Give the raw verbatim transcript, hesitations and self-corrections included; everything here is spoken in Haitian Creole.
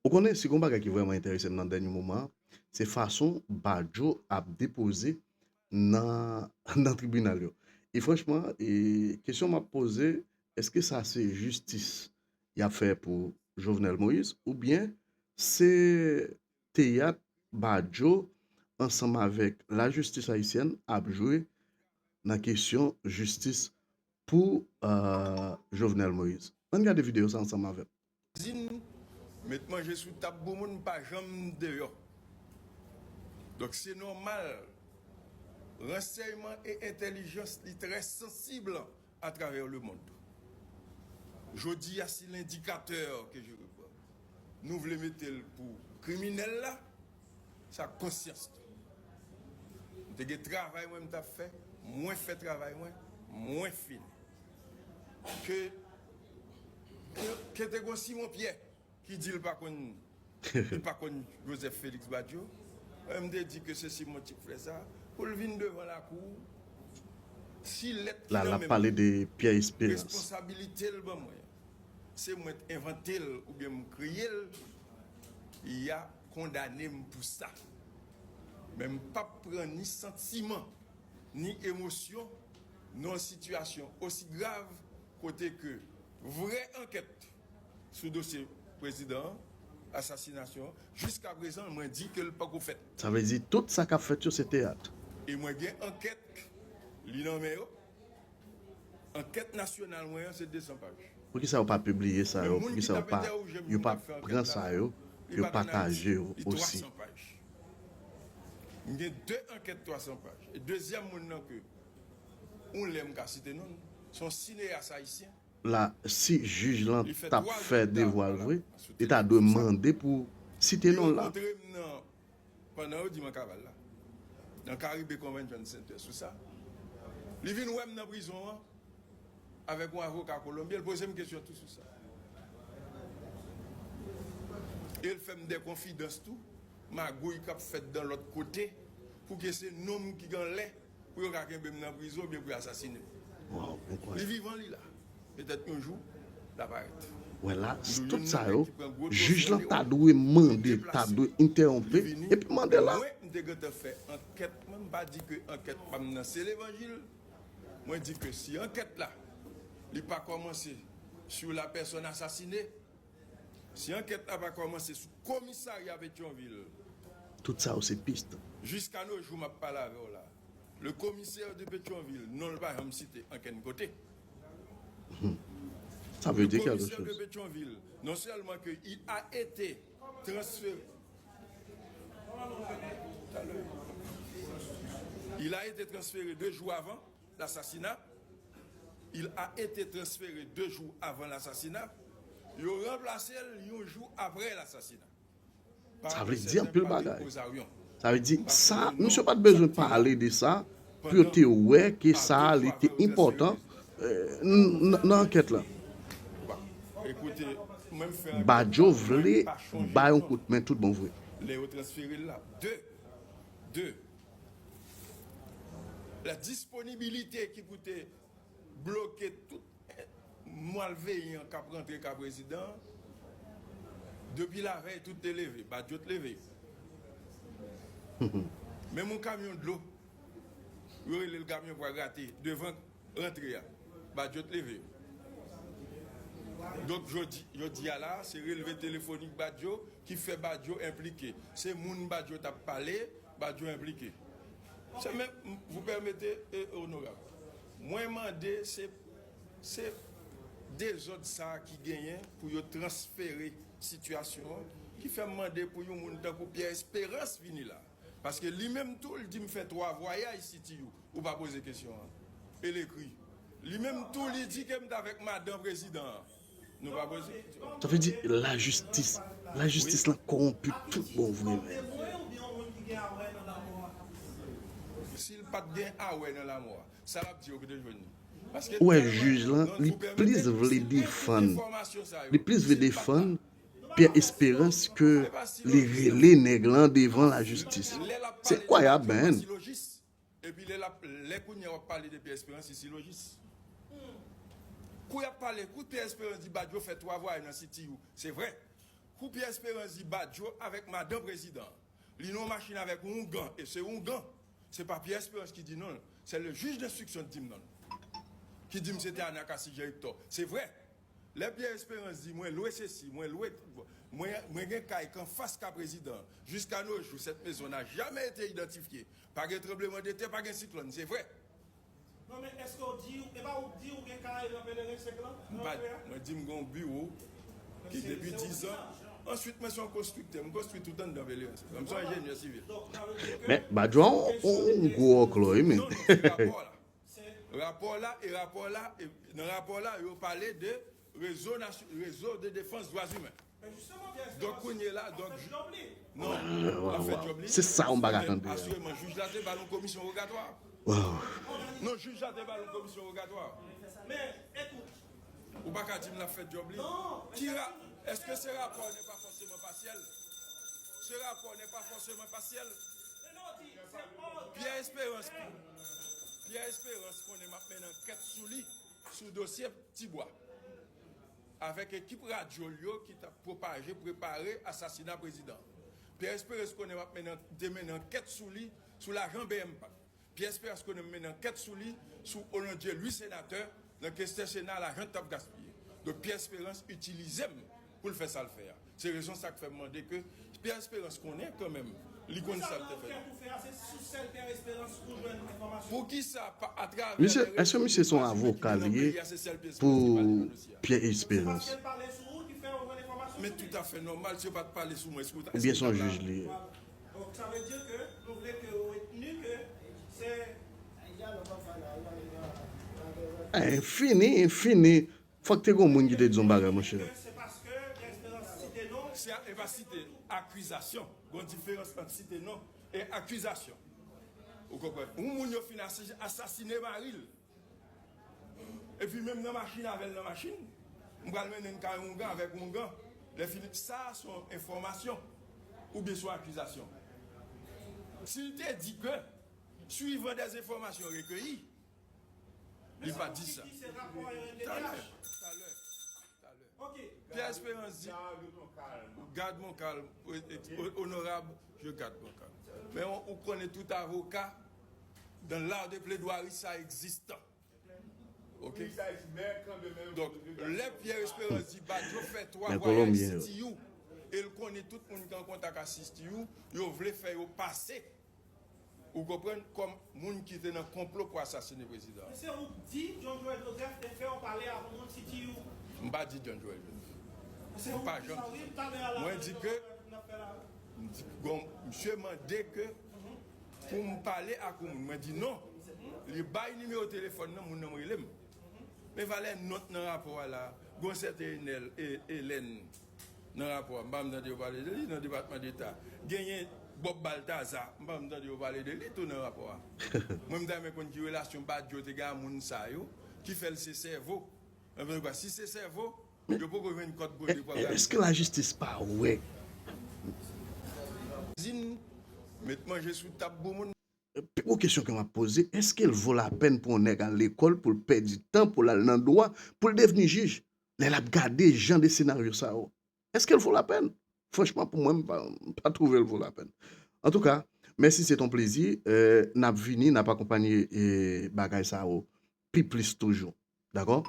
Ou konnen, si gen yon bagay ki vrèman enterese m nan dènye moman an, se fason Badio ap depoze nan, nan tribinal yo. E franchman, e kesyon m ap poze, èske sa se jistis y ap fè pou Jovenel Moïse, oubyen se teyat Badio ansanm avèk lajistis ayisyèn ap jwe nan kesyon jistis pou, euh, Jovenel Moïse? Ann gade videyo sa ansanm avè m. Zin met manje sou tab pou moun pa janm deyò. Donk, se nòmal, ransèyman e entèlijans li trè sansib atravè lemond. Jodi a, si lendikatè ke je reprends, nou vle mete l pou kriminèl la, sa konsyans tou. M te gen travay mwen m t ap fè, mwen fè travay mwen, mwen fini. Ke, ke, ke te gon Simon Pierre ki di l pa konn, li pa konn Joseph Félix Badio. Mwen, m te di ke se Simon Tchik fè sa, pou l vin devan lakou, si lèt ki la, nan l ap men pale mwen, de Pierre Espérance. Responsabilite l ban mwen, se mwen t envante l oubyen m kreye l, y a kondane m pou sa. Men m p ap pran ni santiman, ni emosyon nan yon sitiyasyon osi grav kote ke vrè ankèt sou dosye prezidan an, asasinasyon an, jiska prezan, mwen di ke l poko fèt. Sa vle di tout sa k ap fèt yo se teyat. E mwen gen ankèt, li nan men yo. Ankèt nasyonal mwen an se de san paj. Poukisa yo pa pibliye sa yo? Poukisa yo pa, yo pa pran sa yo, yo pataje yo osi? M gen de ankèt twa san paj. E dezyèm moun nan ke yon lè m ka site non l, se yon sineyas ayisyen. La, si jij lan t ap fè devwa l vre, li ta dwe mande pou site non l la. Li rankontre m nan, pandan yo di m an kaval la, nan Caribe Convention Center sou sa. Li vin wè m nan prizon an avèk yon avoka kolonbyen, l poze m kesyon tou sou sa. E l fè m de konfidans tou, magouy k ap fèt dan lòt kote, pou ke se nonm ki gen lè pou yo ka kenbe m nan prizon oubyen pou yo asasine m. Li vivan, li la. Petèt yon jou, l ap parèt. Wè la, tout sa yo, jij lan ta dwe mande, ta dwe entèwonpe, epi mande la. Mwen, m te gentan fè ankèt mwen, m pa di ke ankèt pa m nan se levanjil. Mwen di ke si ankèt la, li pa kòmanse sur la personne assassinée, si ankèt la pa kòmanse sou komisarya Petyonvil, tout sa yo se pis. Jiska no jou m ap pale avè w la, le commissaire de Pétion-Ville, non l pa janm site ankenn kote. Sa vle di kèlke choz. Le commissaire de Pétion-Ville, non seulement que il a été transféré, il a été transféré deux jours avant l'assassinat, il a été transféré deux jours avant l'assassinat, yo ranplase l yon jou apre lasasina. Sa vle di anpil bagay. Sa vle di, sa, misye pa t bezwen pale de sa pou yo te wè ke sa a, li te enpòtan, eh, n-, n-, nan ankèt la. Badio vle bay yon kout men tout bon vre. Lè yo transfere l la, de, de, la disponibilite ki pou te bloke tout malveyan k ap rantre ka prezidan an, depi lavèy, tout te leve, Badio t leve. Menm yon kamyon dlo, yo rele l kamyon pwa grate, devan rantre a, Badio t leve. Donk, jodi, jodi a la, se relve telefonik Badio ki fè Badio enplike. Se moun Badio t ap pale, Badio enplike. Se menm, vous permettez, eh, onorab, mwen mande, se, se dezòd sa a ki genyen pou yo transfere sitiyasyon an, ki fè m mande pou yon moun tankou Pierre Espérance vini la. Paske li menm tou, li di m fè twa vwayaj C T U, ou pa poze kesyon an. E l ekri. Li menm tou, li di ke m t avèk madan prezidan an. Nou pa poze kesyon. Sa vle di lajistis, lajistis lan kòwonpi tout bon vre menm. Si l pa t gen awè nan lanmò a, sa l ap di yo ki te jwenn li. Paske ou wè jij lan, li plis vle defann, li plis vle defann Pierre Espérance ke li rele nèg lan devan lajistis. Se enkwayab, man. Epi lè l ap, lè kounye a w ap pale de Pierre Espérance, li silojis. Kou y ap pale, kou Pierre Espérance di Badio fè twa vwayaj nan C T U, se vre. Kou Pierre Espérance di Badio avèk madan prezidan, li nan yon machin avèk oungan, e se oungan. Se pa Pierre Espérance ki di non, se le juge d'instruction ki di m non. Ki di m se te Anacassis Jean Hector. Se vre. Lè Pierre Espérance di mwen lwe sesi, mwen lwe, mwen, mwen gen kay k anfas ka prezidan. Jusqu'à nos jours, cette maison n'a jamais été identifiée. Pa gen tranblemanntè, pa gen siklòn, se vre. Non, men èske w di, e pa ou k di ou gen kay nan Pelerin senk lan? M pa, mwen di m gen yon biwo ki depi diz an. Answit, mwen se yon konstriktè. M konstwi tout anndan Pelerin senk lan. M se yon enjenyè sivil. Men, Badio an, yon, yon gwo òklò, wi, men. Non, non, se rapò la. Rapò la, e rapò la, e nan rapò la, yo pale de rezo nasy-, rezo de defans dwa imen. Donk, kounye la, donk, non, l ap fè djòb li. Se sa, m pa ka tande. Asirèman, jij la te ba l yon komisyon wogatwa. Non, jij la te ba l yon komisyon wogatwa. Ou pa ka di m l ap fè djòb li. Ki ra-, èske se rapò n'est pas forcément partiel? Ce rapport n'est pas forcément partiel. Pierre Espérance, Pierre Espérance konnen m ap mennen ankèt sou li, sou dosye Tibwa. Avèk ekip radyo l yo ki t ap pwopaje, prepare asasina prezidan. Pierre Espérance konnen m ap mennen, te mennen ankèt sou li, sou lajan B M P. Pierre Espérance konnen m mennen ankèt sou li, sou Onondieu Louis senatè, nan kestè Sena, lajan t ap gaspiye. Donk, Pierre Espérance itilize m pou l fè sa l fè a. Se rezon sa k fè m mande ke Pierre Espérance konnen kanmenm, li konn sa l te fè. Poukisa, atravè... Misye, èske misye se yon avoka li ye pou Pierre Espérance? Men toutafè nòmal, si yo pa t pale sou mwen, èske w ta... Oubyen se yon jij li ye? Eh, fini, fini. Fòk te gen yon moun ki te di yon bagay, monchè. Se a, e pa site, akizasyon. Gon diferans ant site non e akizasyon. Ou konprann? Yon moun yo fin asi-, asasine mari l. Epi menm nan machin avè l nan machin, m pral mennen l kay oungan avèk oungan. Lè fini, sa se yon enfòmasyon oubyen se yon akizasyon? Si l te di ke, suivant des informations recueillies, li pa di sa. Talè, talè, talè. Pierre Espérance di, garde mon calme, onorab, je garde mon calme. Men ou, ou konnen tout avoka, dans l'art de plaidoirie, ça existe. Ok? Donk, lè Pierre Espérance di Badio fè twa vwayaj City U, e l konnen tout moun ki an kontak ak City U, yo vle fè yo pase, ou konprann, kòm moun ki te nan konplo pou asasine prezidan an. Men se ou k di John Joël Joseph te fè w pale ak yon moun City U. M pa di John Joël Joseph. M pa janm di sa. Mwen di ke, m di, bon, misye mande ke pou m pale ak yon moun. Mwen di non. Li bay nimewo telefòn nan, moun nan rele m. Men valè nòt nan rapò a la, gon sèten Enèl, e, Elèn nan rapò a, m pa janm tande yo pale de li nan Depatman Deta. Genyen Bob Baltazar, m pa janm tande yo pale de li tou nan rapò a. Mwen, m ta renmen konn ki relasyon Badio te gen a moun sa yo, ki fè l se sèvo. Anfen, si se sèvo, yo poko jwenn kòd kote pou... Èske lajistis pa wè? Zin, met manje sou tab pou moun. Pi gwo kesyon ke m ap poze, èske l vo lapèn pou yon nèg al lekòl, pou l pèdi tan, pou l al nan dwa, pou l devni jij, lè l ap gade jan de senaryo sa yo? Èske l vo lapèn? Franchman, pou mwen, m pa, m pa twouve l vo lapèn. Antouka, mèsi, se t on plezi. Euh, n ap vini, n ap akonpanye, eh, bagay sa yo pi plis toujou. Dakò?